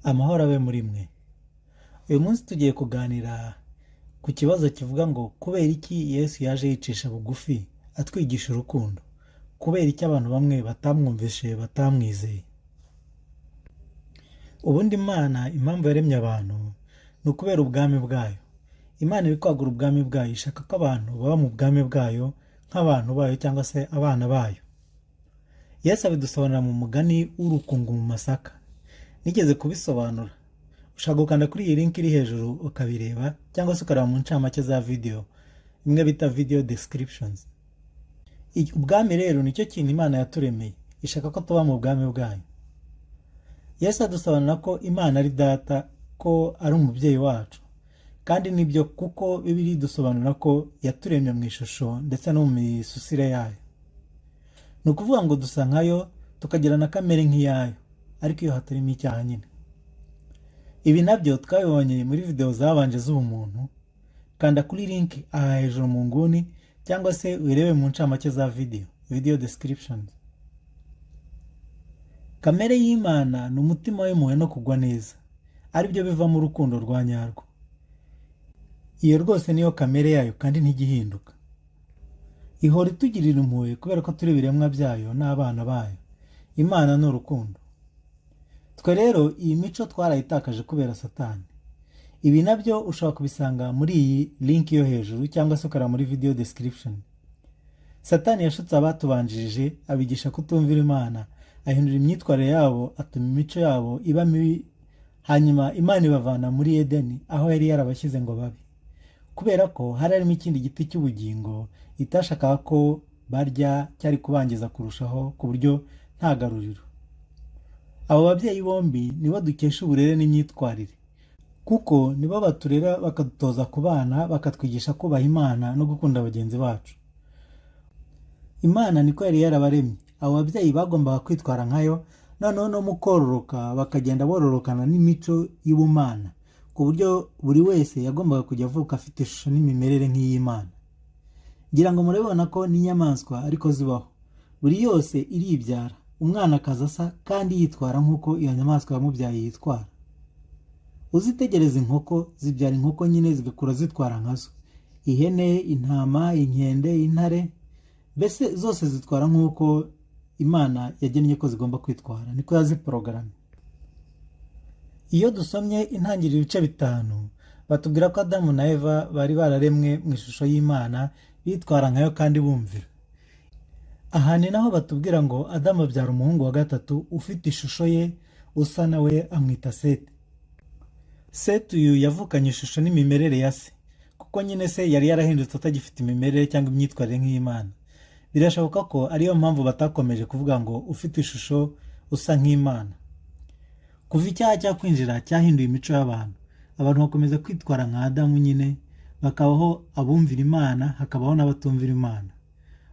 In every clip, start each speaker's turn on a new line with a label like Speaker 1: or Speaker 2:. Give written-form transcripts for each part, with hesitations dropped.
Speaker 1: Amahoro abe muri mwe. Uyu munsi tugiye kuganira ku kibazo kivuga ngo kubera iki Yesu yaje yicisha bugufi atwigisha urukundo? Kubera iki abantu bamwe batamwumvishe, batamwizeye? Ubundi Imana impamvu yaremye abantu ni ukubera ubwami bwayo. Imana iri kwagura ubwami bwayo, ishaka ko abantu baba mu bwami bwayo nk'abantu bayo cyangwa se abana bayo. Yesu abidusobanurira mu mugani w'urukungu mu masaka. Nigeze kubisobanura. Ushobora gukanda kuri iyi link iri hejuru ukabireba cyangwa se ukareba mu ncamake za video, imwe bita video descriptions. Ubwami rero nicyo kintu Imana yaturemeye, ishaka ko tuba mu bwami bwayo. Yesu adusobanurira ko Imana ari data, ko ari umubyeyi wacu, kandi nibyo kuko Bibiliya idusobanurira ko yaturemye mu ishusho ndetse no mu misusire yayo. Ni ukuvuga ngo dusa nkayo, tukagira na kamere nk'iyayo, ariko iyo hatarimo icyaha nyine. Ibi nabyo twabibonye muri video zabanje z'ubumuntu. Kanda kuri link aha hejuru mu nguni cyangwa se wirebe mu ncamake za video, video descriptions. Kamere y'Imana ni umutima w'impuhwe no kugwa neza, aribyo bivamo urukundo rwa nyarwo. Iyo rwose niyo kamere yayo kandi ntijya ihinduka. Ihora itugirira impuhwe kubera ko turi ibiremwa byayo n'abana bayo. Imana ni urukundo. Twe rero iyi mico twarayitakaje kubera Satani. Ibi nabyo ushobora kubisanga muri iyi link yo hejuru cyangwa se ukareba muri video description. Satani yashutse abatubanjirije, abigisha kutumvira Imana, ahindura imyitwarire yabo, atuma imico yabo iba mibi, hanyuma Imana ibavana muri Edeni aho yari yarabashyize ngo babe. Kubera ko hari harimo ikindi giti cy'ubugingo itashakaga ko barya, cyari kubangiza kurushaho ku buryo nta garuriro. Abo babyeyi bombi nibo dukesha uburere n'imyitwarire, kuko nibo baturera bakadutoza kubana, bakatwigisha kubaha Imana no gukunda bagenzi bacu. Imana niko yari yarabaremye. Abo babyeyi bagombaga kwitwara nkayo, noneho no mu kororoka bakagenda bororokana n'imico y'ubumana, ku buryo buri wese yagombaga kujya avuka afite ishusho n'imimerere nk'iy'Imana. Ngira ngo murabibona ko n'inyamaswa ariko zibaho, buri yose iribyara, umwana akaza asa kandi yitwara nk'uko iyo nyamaswa yamubyaye yitwara. Uzitegereza inkoko, zibyara inkoko nyine zigakura zitwara nkazo. Ihene, intama, inkende, intare, mbese zose zitwara nk'uko Imana yagennye ko zigomba kwitwara, niko yaziporogaramye. Iyo dusomye Intangiriro ibice 5, batubwira ko Adamu na Eva bari bararemwe mu ishusho y'Imana, bitwara nkayo kandi bumvira. Aha ni naho batubwira ngo Adamu abyara umuhungu wa gatatu ufite ishusho ye, usa nawe, amwita Seti. Seti uyu yavukanye ishusho n'imimerere ya se, kuko nyine se yari yarahindutse atagifite imimerere cyangwa imyitwarire nk'iy'Imana. Birashoboka ko ariyo mpamvu batakomeje kuvuga ngo ufite ishusho usa nk'Imana. Kuva icyaha cyakwinjira cyahinduye imico y'abantu, abantu bakomeza kwitwara nka Adamu nyine, bakabaho abumvira Imana, hakabaho n'abatumvira Imana.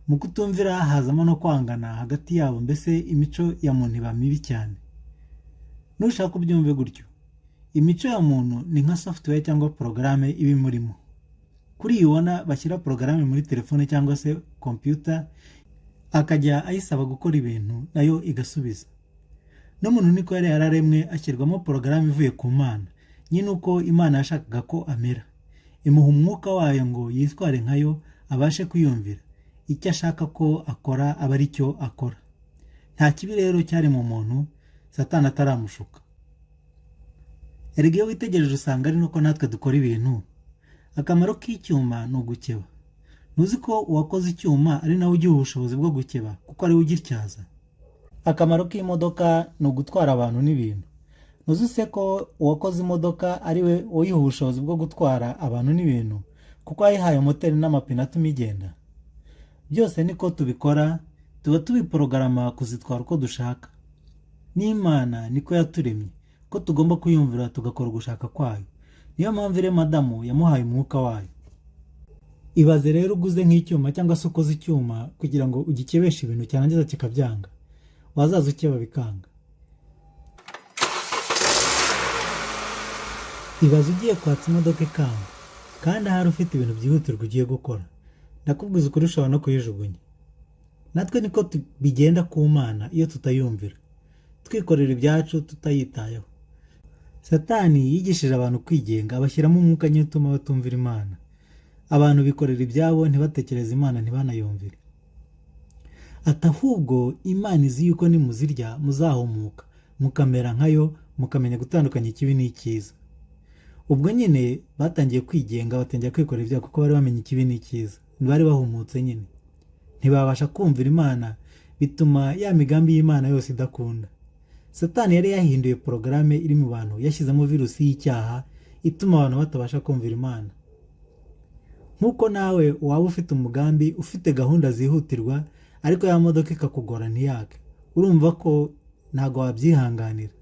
Speaker 1: Mu kutumvira hazamo no kwangana hagati yabo, mbese imico ya muntu iba mibi cyane. Nushaka ubyumve gutyo, imico ya muntu ni nka software cyangwa porogaramu iba imurimo. Kuri iyi ubona bashyira porogaramu muri telefone cyangwa se computer, akajya ayisaba gukora ibintu nayo igasubiza. N'umuntu niko yari yararemwe, ashyirwamo porogaramu ivuye ku Mana, nyine uko Imana yashakaga ko amera. Imuha umwuka wayo ngo yitware nkayo, abashe kwiyumvira. Icyo ashaka ko akora aba ari cyo akora. Nta kibi rero cyari mu muntu Satani ataramushuka. Erega iyo witegereje usanga ari nuko natwe dukora ibintu. Akamaro k'icyuma ni ugukeba. Ntuzi ko uwakoze icyuma ari nawe ugiha ubushobozi bwo gukeba, kuko ari we ugityaza? Akamaro k'imodoka ni ugutwara abantu n'ibintu. Ntuzi se ko uwakoze imodoka ari we uyiha ubushobozi bwo gutwara abantu n'ibintu, kuko yayihaye moteri n'amapine atuma igenda? Byose niko tubikora, tuba tubiporogarama kuzitwara uko dushaka. N'Imana niko yaturemye, ko tugomba kuyumvira tugakora ugushaka kwayo. Niyo mpamvu irema Adamu yamuhaye umwuka wayo. Ibaze rero uguze nk'icyuma cyangwa se ukoze icyuma kugira ngo ugikebeshe ibintu, cyarangiza kikabyanga, wazaza ukeba bikanga. Ibaze ugiye kwatsa imodoka ikanga, kandi ahari ufite ibintu byihutirwa ugiye gukora, ndakubwiza ukuri ushobora no kuyijugunya. Natwe niko bigenda ku Mana iyo tutayumvira, twikorera ibyacu tutayitayeho. Satani yigishije abantu kwigenga, abashyiramo umwuka nyine utuma batumvira Imana. Abantu bikorera ibyabo, ntibatekereze Imana, ntibanayumvire. Ati ahubwo Imana izi yuko nimuzirya muzahumuka, mukamera nkayo, mukamenya gutandukanya ikibi n'icyiza. Ubwo nyine batangiye kwigenga, batangira kwikorera ibyabo kuko bari bamenye ikibi n'icyiza, bari bahumutse nyine, ntibabasha kumvira Imana, bituma ya migambi y'Imana yose idakunda. Satani yari yahinduye porogaramu iri mu bantu, yashyizemo virusi y'icyaha ituma abantu batabasha kumvira Imana. Nk'uko nawe waba ufite umugambi, ufite gahunda zihutirwa, ariko ya modoka ikakugora ntiyake, urumva ko ntabwo wabyihanganira,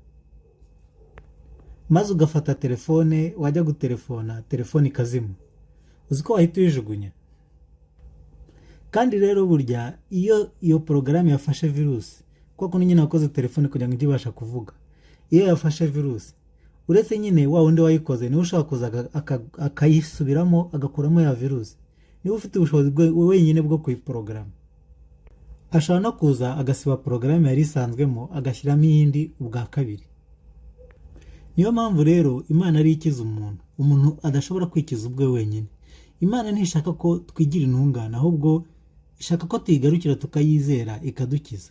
Speaker 1: maze ugafata telefone, wajya gutelefona telefone ikazima, uzi ko wahita uyijugunya. Kandi rero burya iyo iyo porogaramu yafashe virusi, kuko nyine wakoze telefone kugira ngo ijye ibasha kuvuga, iyo yafashe virusi, uretse nyine wa wundi wayikoze niwe ushobora kuza akayisubiramo, agakuramo ya virusi, niba ufite ubushobozi wenyine bwo kuyiporogaramu. Ashobora no kuza agasiba porogaramu yari isanzwemo, agashyiramo iyindi ubwa kabiri. Niyo mpamvu rero Imana ari ikiza umuntu, umuntu adashobora kwikiza ubwe wenyine. Imana ntishaka ko twigira intungane, ahubwo ishaka ko tuyigarukira tukayizera, ikadukiza.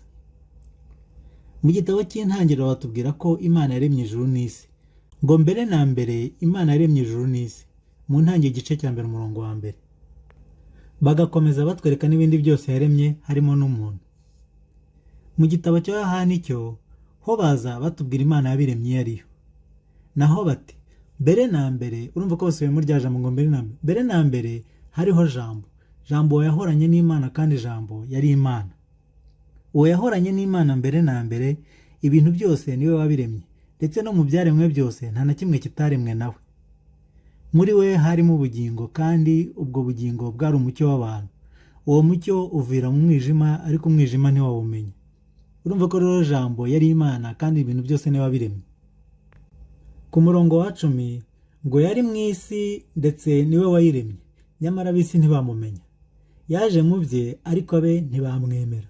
Speaker 1: Mu gitabo cy'Intangiriro batubwira ko Imana yaremye ijuru n'isi, ngo mbere na mbere Imana yaremye ijuru n'isi, mu Ntangiriro igice cya 1 umurongo wa 1. Bagakomeza batwereka n'ibindi byose yaremye, harimo n'umuntu. Mu gitabo cya Yohani cyo ho baza batubwira Imana yabiremye iyo ariyo. Naho bati mbere na mbere, urumva ko basubiyemo rya jambo ngo mbere na mbere, mbere na mbere hariho Jambo, Jambo yahoranye n'Imana, kandi Jambo yari Imana. Uwo yahoranye n'Imana mbere na mbere, ibintu byose niwe wabiremye, ndetse no mu byaremwe byose nta na kimwe kitaremwe nawe. Muri we harimo ubugingo, kandi ubwo bugingo bwari umucyo w'abantu. Uwo mucyo uvira mu mwijima, ariko umwijima ntiwawumenya. Urumva ko rero Jambo yari Imana, kandi ibintu byose niwe wabiremye. Ku murongo wa 10 ngo yari mu isi, ndetse niwe wayiremye, nyamara ab'isi ntibamumenya. Yaje mu bye, ariko abe ntibamwemera.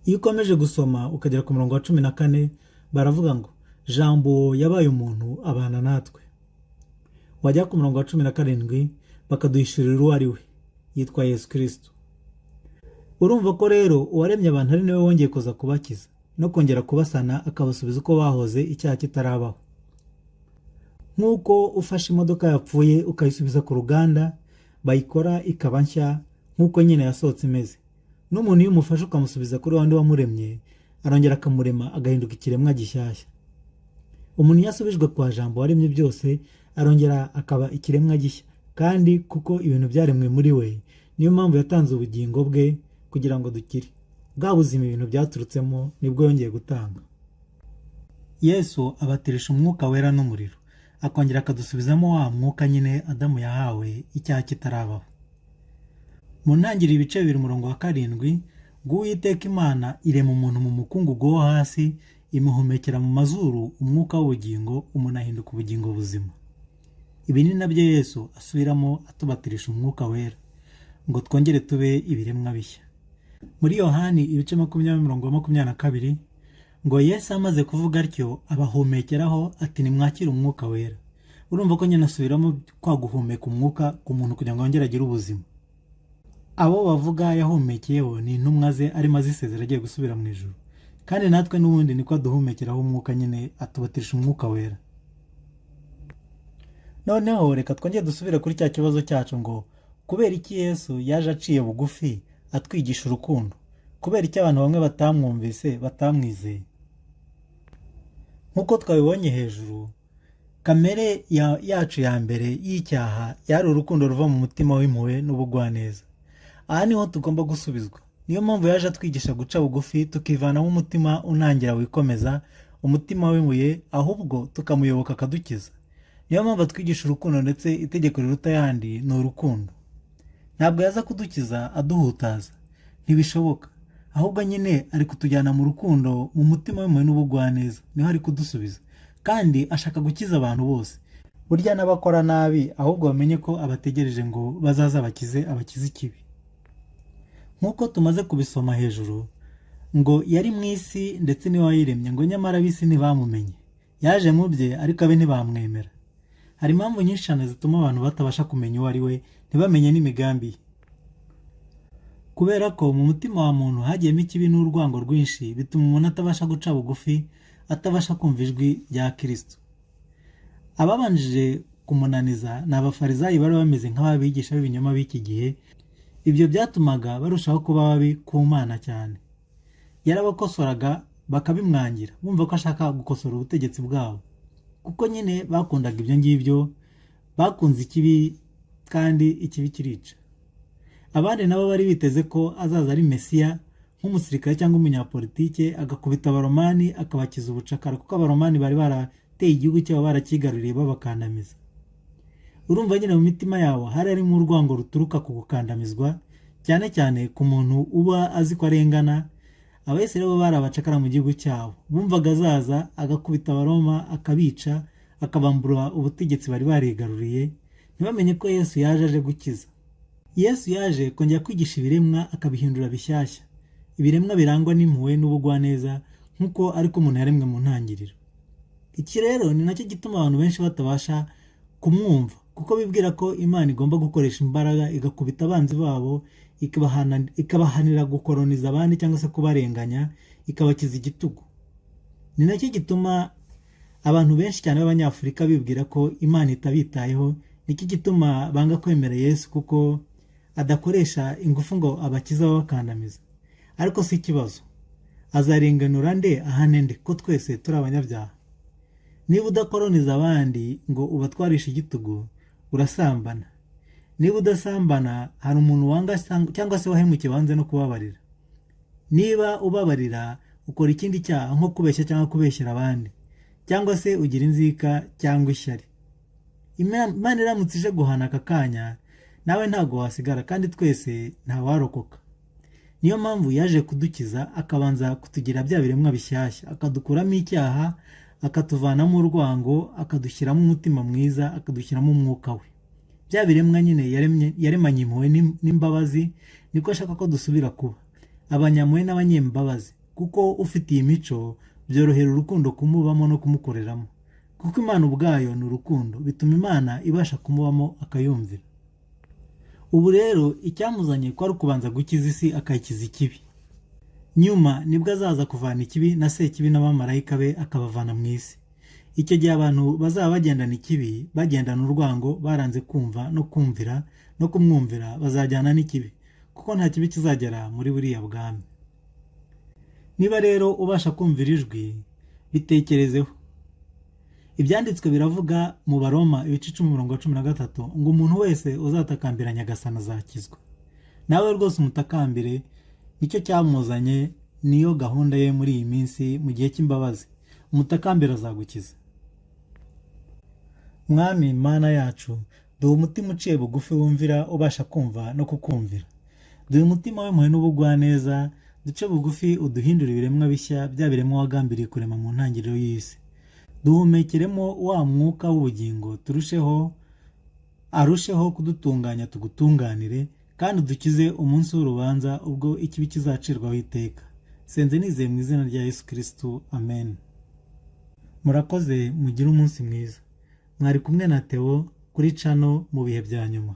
Speaker 1: Iyo ukomeje gusoma ukagera ku murongo wa 14, baravuga ngo Jambo yabaye umuntu abana natwe. Wajya ku murongo wa 17 bakaduhishurira uwo ari we, yitwa Yesu Kirisito. Urumva ko rero uwaremye abantu ari niwe wongeye kuza kubakiza no kongera kubasana, akabasubiza uko bahoze icyaha kitarabaho. Nk'uko ufashe imodoka yapfuye ukayisubiza ku ruganda bayikora ikaba nshya nk'uko nyine yasohotse imeze, n'umuntu iyo umufashe ukamusubiza kuri wa wundi wamuremye, arongera akamurema agahinduka ikiremwa gishyashya. Umuntu iyo asubijwe kwa Jambo waremye byose, arongera akaba ikiremwa gishya, kandi kuko ibintu byaremwe muri we, niyo mpamvu yatanze ubugingo bwe kugira ngo dukire. Bwa buzima ibintu byaturutsemo nibwo yongeye gutanga. Yesu abatirisha Umwuka Wera n'umuriro, akongera akadusubizamo wa mwuka nyine Adamu yahawe icyaha kitarabaho. Mu Ntangiriro ibice 2 umurongo wa 7 ngo Uwiteka Imana irema umuntu mu mukungugu wo hasi, imuhumekera mu mazuru umwuka w'ubugingo, umuntu ahinduka ubugingo buzima. Ibi ni nabyo Yesu asubiramo atubatirisha Umwuka Wera ngo twongere tube ibiremwa bishya. Muri Yohani ibice 20 umurongo wa 22 ngo Yesu amaze kuvuga atyo abahumekeraho, ati nimwakire Umwuka Wera. Urumva ko nyine asubiramo kwa guhumeka umwuka ku muntu kugira ngo yongere agire ubuzima. Abo bavuga yahumekeyeho ni intumwa ze arimo azisezera agiye gusubira mu ijuru, kandi natwe n'ubundi niko aduhumekeraho umwuka nyine, atubatirisha Umwuka Wera. Noneho reka twongere dusubire kuri cya kibazo cyacu ngo kubera iki Yesu yaje aciye bugufi atwigisha urukundo? Kubera iki abantu bamwe batamwumvise, batamwizeye? Nk'uko twabibonye hejuru, kamere yacu ya mbere y'icyaha yari urukundo ruva mu mutima w'impuhwe n'ubugwaneza. Aha niho tugomba gusubizwa. Niyo mpamvu yaje atwigisha guca bugufi, tukivanamo umutima unangira wikomeza, umutima w'ibuye, ahubwo tukamuyoboka akadukiza. Niyo mpamvu atwigisha urukundo, ndetse itegeko riruta ayandi ni urukundo. Ntabwo yaza kudukiza aduhutaza, ntibishoboka. Ahubwo nyine ari kutujyana mu rukundo, mu mutima w'impuhwe n'ubugwaneza, niho ari kudusubiza. Kandi ashaka gukiza abantu bose, burya n'abakora nabi, ahubwo bamenye ko abategereje ngo bazaze abakize, abakize ikibi. Nk'uko tumaze kubisoma hejuru ngo yari mu isi, ndetse niwe wayiremye, ngo nyamara ab'isi ntibamumenye. Yaje mu bye, ariko abe ntibamwemera. Hari impamvu nyinshi cyane zituma abantu batabasha kumenya uwo ari we, ntibamenye n'imigambi ye. Kubera ko mu mutima wa muntu hagiyemo ikibi n'urwango rwinshi, bituma umuntu atabasha guca bugufi, atabasha kumva ijwi rya Kristo. Ababanjije kumunaniza ni Abafarizayi bari bameze nk'ababigisha b'ibinyoma b'iki gihe. Ibyo byatumaga barushaho kuba babi ku Mana cyane. Yarabakosoraga bakabimwangira, bumva ko ashaka gukosora ubutegetsi bwabo, kuko nyine bakundaga ibyo ngibyo, bakunze ikibi kandi ikibi kirica. Abandi nabo bari biteze ko azaza ari Mesiya, nk'umusirikare cyangwa umunyapolitike, agakubita Abaromani akabakiza ubucakara, kuko Abaromani bari barateye igihugu cyabo, barakigaruriye, babakandamiza. Urumva nyine mu mitima yabo hari harimo urwango ruturuka ku gukandamizwa, cyane cyane ku muntu uba azi ko arengana. Abayisiraheli bo bari abacakara mu gihugu cyabo, bumvaga azaza agakubita Abaroma, akabica, akabambura ubutegetsi bari barigaruriye. Ntibamenye ko Yesu yaje aje gukiza. Yesu yaje kongera kwigisha ibiremwa, akabihindura bishyashya, ibiremwa birangwa n'impuhwe n'ubugwaneza, nk'uko ariko umuntu yaremwe mu ntangiriro. Iki rero ni nacyo gituma abantu benshi batabasha kumwumva, kuko bibwira ko Imana igomba gukoresha imbaraga igakubita abanzi babo, ikabahanira gukoroniza abandi cyangwa se kubarenganya, ikabakiza igitugu. Ni nacyo gituma abantu benshi cyane b'Abanyafurika bibwira ko Imana itabitayeho. Nicyo gituma banga kwemera Yesu, kuko adakoresha ingufu ngo abakize ababakandamiza. Ariko si ikibazo, azarenganura nde, ahane nde, ko twese turi abanyabyaha? Niba udakoroniza abandi ngo ubatwarishe igitugu, urasambana. Niba udasambana, hari umuntu wanga cyangwa se wahemukiye wanze no kubabarira. Niba ubabarira, ukora ikindi cyaha nko kubeshya cyangwa kubeshyera abandi, cyangwa se ugira inzika cyangwa ishyari. Imana iramutse ije guhana aka kanya, nawe ntabwo wasigara, kandi twese ntawarokoka. Niyo mpamvu yaje kudukiza, akabanza kutugira bya biremwa bishyashya, akadukuramo icyaha, akatuvanamo urwango, akadushyiramo umutima mwiza, akadushyiramo umwuka we. Bya biremwa nyine yaremanye impuhwe n'imbabazi, niko ashaka ko dusubira kuba abanyampuhwe n'abanyembabazi, kuko ufite iyi mico byorohera urukundo kumubamo no kumukoreramo, kuko Imana ubwayo ni urukundo. Bituma Imana ibasha kumubamo, akayumvira. Ubu rero icyamuzanye ko ari ukubanza gukiza isi, akayikiza ikibi. Nyuma nibwo azaza kuvana ikibi na Sekibi n'abamarayika be, akabavana mu isi. Icyo gihe abantu bazaba bagendana ikibi, bagendana urwango, baranze kumva no kumvira no kumwumvira, bazajyana n'ikibi, kuko nta kibi kizagera muri buriya bwami. Niba rero ubasha kumvira ijwi, bitekerezeho. Ibyanditswe biravuga mu Baroma ibice 10 umurongo wa 13 ngo: "Umuntu wese uzatakambira Nyagasani azakizwa." Nawe rwose umutakambire, nicyo cyamuzanye, niyo gahunda ye muri iyi minsi mu gihe cy'imbabazi. Umutakambire, azagukiza. Mwami Mana yacu, duha umutima uciye bugufi, wumvira, ubasha kumva no kukumvira. Duha umutima w'impuhwe n'ubugwaneza, duce bugufi, uduhindure ibiremwa bishya, bya biremwa wagambiriye kurema mu ntangiriro y'isi. Duhumekeremo wa mwuka w'ubugingo, turusheho arusheho kudutunganya, tugutunganire, kandi udukize umunsi w'urubanza, ubwo ikibi kizacirwaho iteka. Senze nizeye mu izina rya Yesu Kirisitu, amen. Murakoze, mugire umunsi mwiza. Mwari kumwe na Theo kuri channel Mu Bihe Bya Nyuma.